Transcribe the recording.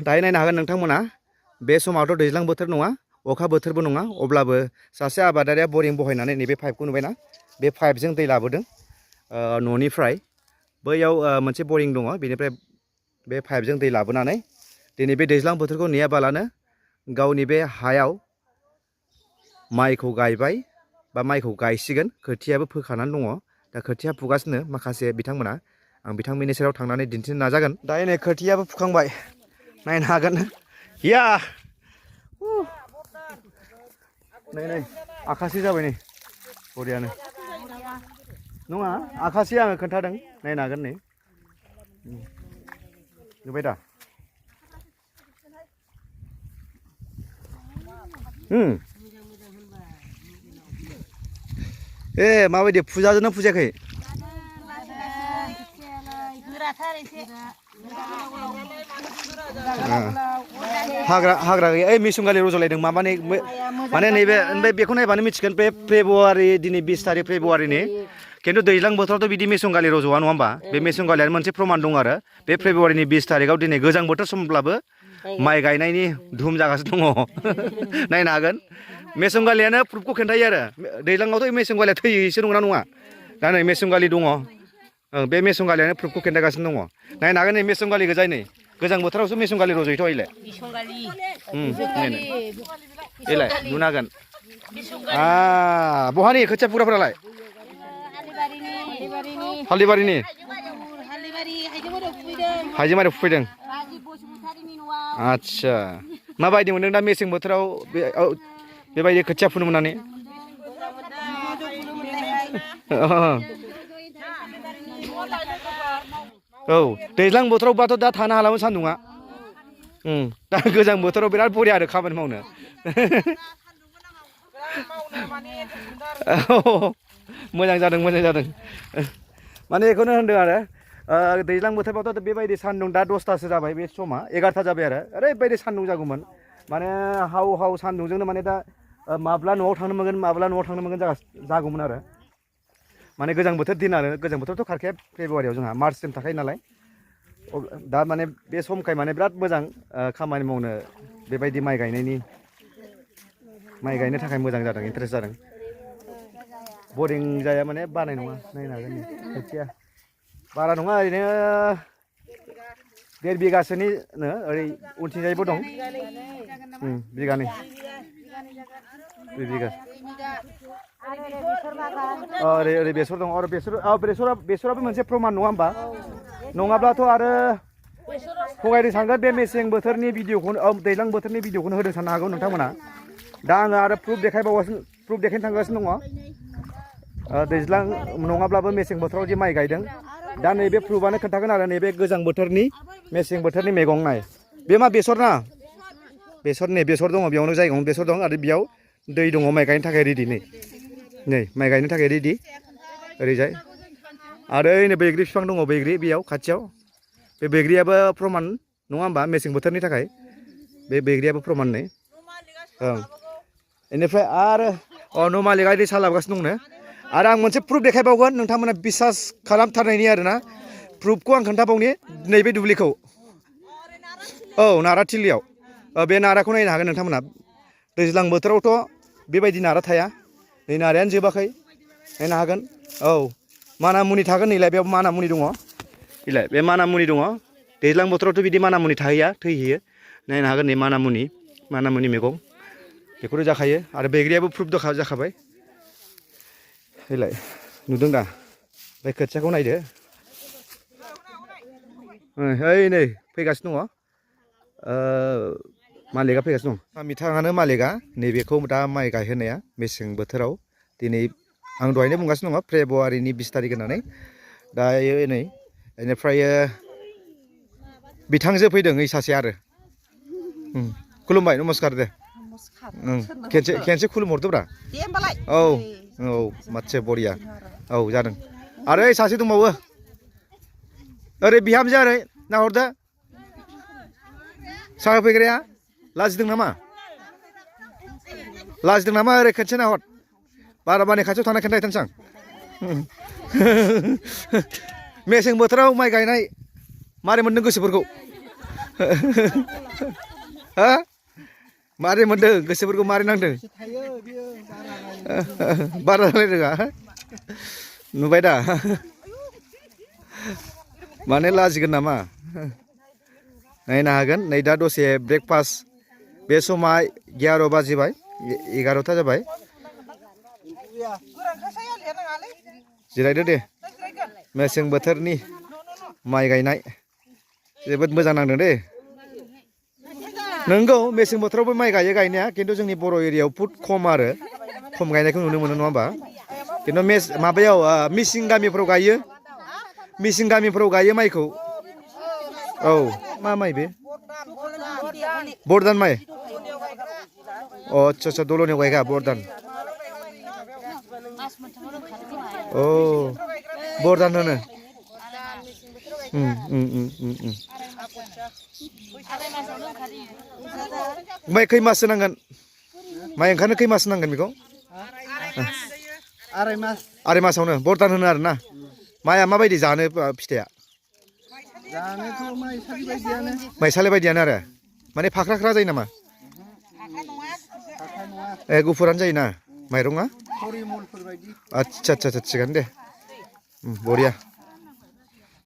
दायो नायनो हागोन नोंथांमोना बे समावथ' दैज्लां बोथोर नङा अखा बोथोरबो नङा अब्लाबो सासे आबादारिया बरिं बहायनानै नैबे पाइपखौ नुबायना बे पाइपजों दै लाबोदों न'निफ्राय बैयाव मोनसे बरिं दङ बेनिफ्राय बे पाइपजों दै लाबोनानै दिनै बे दैज्लां बोथोरखौ नेयाबालानो गावनि बे हायाव माइखौ गायबाय बा माइखौ गायसिगोन खोथियाबो फोखानानै दङ दा खोथिया फुगासिनो माखासे बिथांमोना आं बिथांमोननि सेराव थांनानै दिन्थिनो नाजागोन दायो नै खोथियाबो फुखांबाय नायनो हागोन या नै नै आखासे जाबाय नै बरियानो नङा आखासे आङो खोन्थादों नायनो हागोन नै नुबाय दा ए माबायदि फुजाजोंना फुजायाखै हाग्रा गैया ओइ मेसुंगालि रज'लायदों माबानि माने नैबे ओमफ्राय बेखौ नायबानो मिथिगोन बे फेब्रुवारि दिनै 20 तारिख फेब्रुवारिनि खिन्थु दैज्लां बोथोरावथ' बिदि मेसुंगालि रज'आ नङा होमबा बे मेसुंगालियानो मोनसे प्रमान दं आरो बे फेब्रुवारिनि 20 तारिखआव दिनै गोजां बोथोर समब्लाबो माइ गायनायनि धुम जागासिनो दङ नायनो हागोन मेसुंगालियानो प्रुफखौ खोन्थायो आरो दैज्लाङावथ' मेसुंगालिया थैयोसो नंगौना नङा दा नै मेसुंगालि दङ बे मेसुंगालियानो प्रुफखौ खोन्थागासिनो दङ नायनो हागोन नै मेसुंगालि गोजाय नै गोजां बोथोरावसो मेसुंगालि रज'योथ' इलाय इलाय नुनो हागोन बहानि खोथिया फुग्राफोरालाय हाल्दिबारिनि हाइजेमारियाव फुफैदों आदसा माबायदि मोनदों दा मेसें बोथोराव बेबायदि खोथिया फुनो मोननानै औ दैज्लां बोथोरावबाथ' दा थानो हालामोन सान्दुङा दा गोजां बोथोराव बिराद बरिया आरो खामानि मावनो मोजां जादों माने बेखौनो होनदों आरो दैज्लां बोथोरबाथ' बेबायदि सान्दुं दा 10तासो जाबाय बे समा 11ता जाबाय आरो ओरैबायदि सान्दुं जागौमोन माने हाव सान्दुंजोंनो माने दा माब्ला न'आव थांनो मोनगोन जागौमोन आरो माने गोजां बोथोर दिन आरो गोजां बोथोरथ' खारखाया फेब्रुवारियाव जोंहा मार्चसिम थाखायो नालाय दा माने बे समखाय माने बिराद मोजां खामानि मावनो बेबायदि माइ गायनो थाखाय मोजां जादों इन्टारेस्ट जादों बरिं जाया माने बानाय नङा नायनो हागोन खोथिया बारा नङा ओरैनो 1.5 बिगासोनिनो ओरै उनथिंजायबो दं बिगानै 2 बिगा ओरै बेसर दं आरो बेसराबो मोनसे प्रमान नङा होमबा नङाब्लाथ' आरो थगायदों सानगोन बे मेसें बोथोरनि भिडिअखौनो दैज्लां बोथोरनि भिडिअखौनो होदों साननो हागौ नोंथांमोना दा आङो आरो प्रुफ देखायनो थांगासिनो दङ दैज्लां नङाब्लाबो मेसें बोथोराव जे माइ गायदों दा नैबे प्रुफआनो खोन्थागोन आरो नैबे गोजां बोथोरनि मेसें बोथोरनि मैगं नाय बे मा बेसर ना बेसर दङ बेयावनो जायगायावनो बेसर दं आरो बेयाव दै दङ माइ गायनो थाखाय रेडि नै माइ गायनो थाखाय रेडि ओरैजाय आरो ओइनै बैग्रि बिफां दङ बैग्रि बेयाव खाथियाव बे बैग्रियाबो प्रमान नङा होमबा मेसें बोथोरनि थाखाय बे बैग्रियाबो प्रमान नै बेनिफ्राय आरो नमालिकआ दै सालाबगासिनो दंनो आरो आं मोनसे प्रुफ देखायबावगोन नोंथांमोना बिसास खालामथारनायनि आरोना प्रुफखौ आं खोन्थाबावनि नैबे दुब्लिखौ नाराथिलियाव बे नाराखौ नायनो हागोन नोंथांमोना दैज्लां बोथोरावथ' बेबायदि नारा थाया नै नारायानो जोबाखै नायनो हागोन माना मुनि थागोन नैलाय बेयाव माना मुनि दङ इलाय बे माना मुनि दङ दैज्लां बोथोरावथ' बिदि माना मुनि थैहैयो नायनो हागोन नै माना मुनि मैगं बेखौथ' जाखायो आरो बैग्रियाबो प्रुफ जाखाबाय इलाय नुदों दा बे खोथियाखौ नायदो ओइ नै फैगासिनो दङ मालिकआ फैगासिनो दं बिथाङानो मालिकआ नैबेखौ दा माइ गायहोनाया मेसें बोथोराव दिनै आं दहायनो बुंगासिनो दङ फेब्रुवारिनि 20 तारिख होननानै दायो नै बेनिफ्राय बिथांजो फैदों ओइ सासे आरो खुलुमबाय नमस्कार दे खेनसे खुलुमहरदोब्रा माथो बरिया जादों आरो ओइ सासे दंबावो ओरै बिहामजो ओरै नाहरदो साहा होफैग्राया लाजिदों नामा ओरै खोनसे नाहर बारा बानि खाथियाव थाना खोन्थाहैथारसै आं मेसें बोथोराव माइ गायनाय मारै मोनदों गोसोफोरखौ हा मारै मोनदों गोसोफोरखौ मारै नांदों बारा रायलायरोङा नुबाय दा माने लाजिगोन नामा नायनो हागोन नै दा दसे ब्रेकफास्ट बे समा 11 बाजिबाय 11ता जाबाय जिरायदो दे मेसें बोथोरनि माइ गायनाय जोबोद मोजां नांदों दे नंगौ मेसें बोथोरावबो माइ गायो गायनाया खिन्थु जोंनि बर' एरियायाव बुहुद खम आरो खम गायनायखौ नुनो मोनो नङा होमबा खिन्थु माबायाव मिसिं गामिफ्राव गायो मिसिं गामिफ्राव गायो माइखौ औ मा माइ बे बरदान माइ अ आच्छा दल'नियाव गायगा बरदान अ बरदान होनो माइ खै माससो नांगोन माइ ओंखारनो खै मास नांगोन बेखौ आराय मासावनो बरदान होनो आरोना माइआ माबायदि जानो फिथाइया माइसालि बायदियानो आरो माने फाख्रा जायो नामा ए गुफुरानो जायोना माइरङा आच्छा थिगानो दे बरिया